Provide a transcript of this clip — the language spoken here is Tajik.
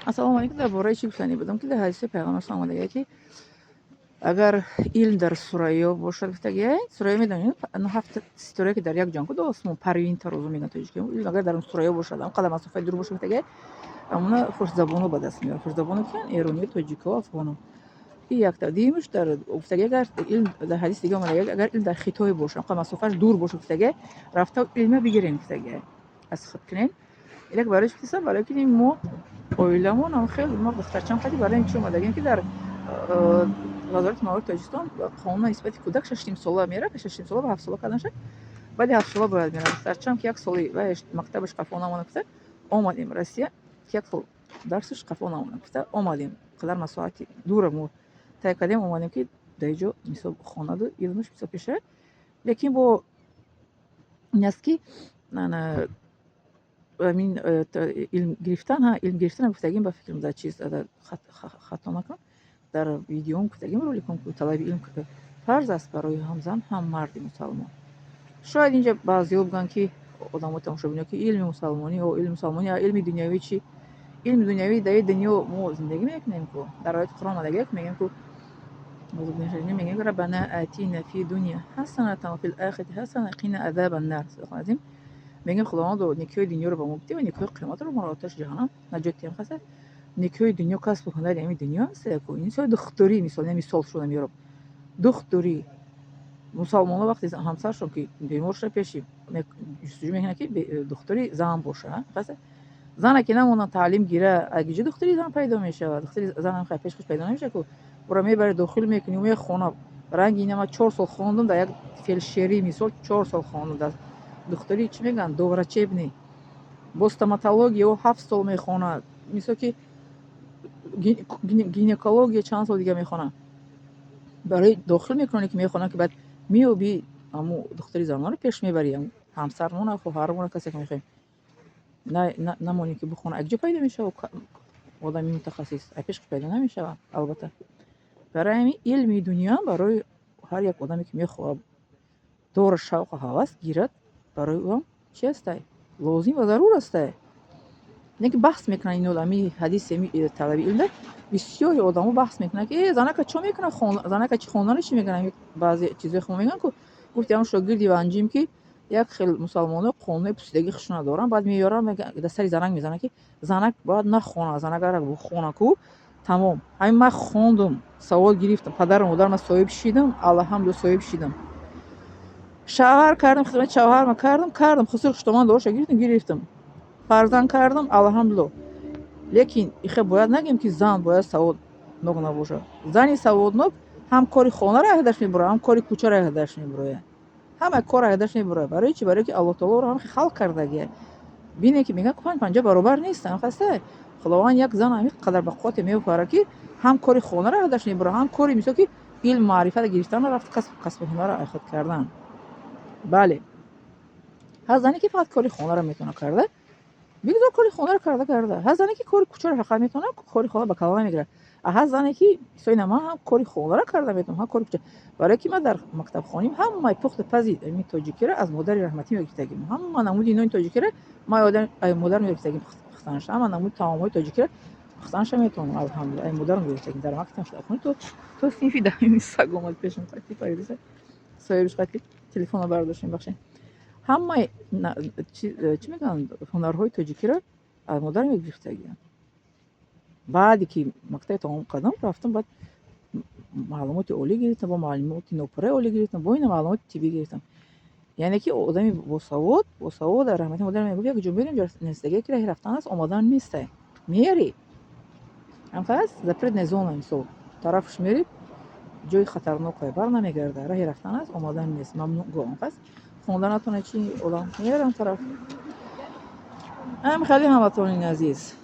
Ассалому алайкум. Дар бораи чӣ гуфтанӣ будам, ки дар ҳадиси Пайғамбар салом омадагия, ки агар илм дар Сурайё бошад, гуфтагия. Сурайё медонед, ҳафт ситорае, ки дар як ҷон ку осмон, парвин тарозу мегӯянд тоҷики. Илм агар дар Сурайё бошад, он қадар масофаи дур бошад, гуфтагия, амона хушзабоно ба даст меорад. Хушзабоно киян? Эрониё, тоҷикҳо, афғоно. И якта дуюмаш дар гуфтагия, агар илм, дар ҳадиси дига омадагия, агар илм дар Хитой бошад, он қадар масофааш дур бошад, гуфтагия, рафта илма бигирен, гуфтагия, аз худ кунен. Инак барои чӣ гуфтасам? Барои ки мо оиламон ам хел, мо духтарчам қади барои ин чӣ омадагем, ки дар Вазорати маорифи Тоҷикистон қонун нисбати кӯдак 6,5 сола мера, 6,5 сола ба 7 сола карда шад, баъди 7 сола бояд мера. Духтарчам ки як соли вай мактабаш қафо намона гуфта омадем Россия, ки як сол дарсаш қафо намона гуфта омадем. Қадар масоҳати дура мо тай кардем, омадем, ки дар иҷо мисол хонаду илмаш бисёр пешравад. Лекин бо ин аст, ки амин илм гирифтан, ҳа, илм гирифтан гуфтагим, ба фикрам, дар чиз хато накунам, дар видеом гуфтагим, роликом, талаби илм фарз аст барои ҳам зан, ҳам марди мусалмон. Шояд инҷа баъзеҳо бигӯянд, ки одамо, тамошобино, ки илми мусалмонӣ, о илми мусалмонӣ, илми дунявӣ чӣ? Илми дунявӣ, дар дунё мо зиндагӣ мекунем ку. Дар ояти Қуръон омадагия, мегӯем ку, мегӯем: "Раббана атина фи дуня ҳасанатан ва фил охирати ҳасана қина азабан нар". Азим мегӯем: Худовандо, некиҳои дунёро ба мо бидиҳ ва некиҳои қиёматро моро оташи ҷаҳаннам наҷот диҳем. Хаса некиҳои дунё касбу ҳунари ҳамин дунё аст яку. Инсони духтурӣ, мисол, мисол шуда меёрам, духтурӣ. Мусалмонҳо вақте ҳамсаршон ки бемор шуда, пеши ҷустуҷӯ мекунанд, ки духтури зан боша. Хаса зане ки намонад таълим гира, агиҷо духтури зан пайдо мешавад? Духтури зан пеш хуш пайдо намешавад ку. Уро мебари, дохил мекунӣ, мехона. Ранги ина ман 4 сол хондум дар як фельдшерӣ, мисол, 4 сол хондум дар духтури, чӣ мегӯянд, доврачебный. Бо стоматология ӯ 7 сол мехонад, мисол, ки гинекология чанд сол дига мехонад. Барои дохил мекунонӣ, ки мехонад, ки баъд меёбӣ, ҳамун духтари занонро пеш мебарӣ, ҳамсармона, хоҳармона, касе ки мехоҳем. Намонем, ки бихона. Акҷо пайдо мешавад одами мутахассис? Ай пеш пайдо намешавад, албатта. Барои ҳамин илми дунё барои ҳар як одаме, ки мехоҳад, дора шавқу ҳавас гирад, барои ӯ ҳам чи ҳастай? Лозим ва зарур ҳастай. Не ки баҳс мекунанд ино ами ҳадиси ами талаби илмда бисёри одамо баҳс мекунанд, ки э занака чо мекунад, занака чи хонданаш чӣ мекунад? Баъзе чизои хмо мегӯянд ку. Гуфти ҳамн шогирди ванҷим, ки як хел мусалмоно қонуни пусидагӣ хушона доранд, баъд меёранд, дар сари занак мезананд, ки занак бояд нахонад, занак агар бихона ку, тамом. Ҳамин ман хондум, савод гирифтам, падару модарам соҳиб шидам, алҳамдулилла, соҳиб шидам, шавҳар кардам, хизмати шавҳарма кардам, хусур хуштоман дооша гирифтам, фарзанд кардам, алҳамдулилло. Лекин ихе бояд нагӯем, ки зан бояд саводнок набошад. Зани саводнок ҳам кори хонаро аҳдаш мебурад, ҳам кори кӯчаро аҳдаш мебурояд, ҳама кор аҳдаш мебурад. Барои чӣ? Барое ки Аллоҳ таоло ӯро ҳам халқ кардагия. Бине, ки мегӯянд панҷ панҷа баробар нестанд. Хаста Худованд як зан ҳамин қадар ба қуввате меофарад, ки ҳам кори хонаро аҳдаш мебурад, ҳам кори, мисол, ки илм маърифат гирифтанро, рафт касбу ҳунарро худ кардан. Бале, ҳаст зане, ки фақат кори хонаро метавонад карда, бигзор кори хонаро карда. Ҳаст зане, ки кори кӯчаро фақат метавонад, кори хона ба калла мегирад. Ҳаст зане, ки мисоли ман ҳам кори хонаро карда метавонам, ҳам кори кӯча, барое ки ман дар мактабхоним ҳамаи пухту пази ами тоҷикиро аз модари раҳматӣ мегирифтагим. Ҳама намуди нони тоҷикиро ман модарам мегирифтагим пухтанаш, ҳама намуди таомҳои тоҷикиро пухтанаша метавонам, алҳамдулилла, ай модарам гирифтагим. Дар мактабхонӣ то синфи 10-уми саг омад пешам, қатӣ парида, соҳибиш қатӣ телефонро бардоштем, бахшед. Ҳамаи, чӣ мегӯянд, ҳунарҳои тоҷикиро аз модар мегирифтагиам. Баъде ки мактаби тамом кардам, рафтам, баъд маълумоти олӣ гирифтам, бо маълумоти нопурраи олӣ гирифтам, бо ина маълумоти тиббӣ гирифтам. Яъне ки одами босавод, раҳмати модарам мегуфт: "Як ҷо мерем, нестагие, ки раҳи рафтан аст, омадан нестай, мери ҳамхаст запретная зона, мисол, тарафш мери, ҷои хатарнокае, бар намегарда, раҳи рафтан аст, омадан нест, мамнӯъ ҳаст." Хонданатона чи одам мерам тараф. Ҳам хеле, ҳамватони азиз.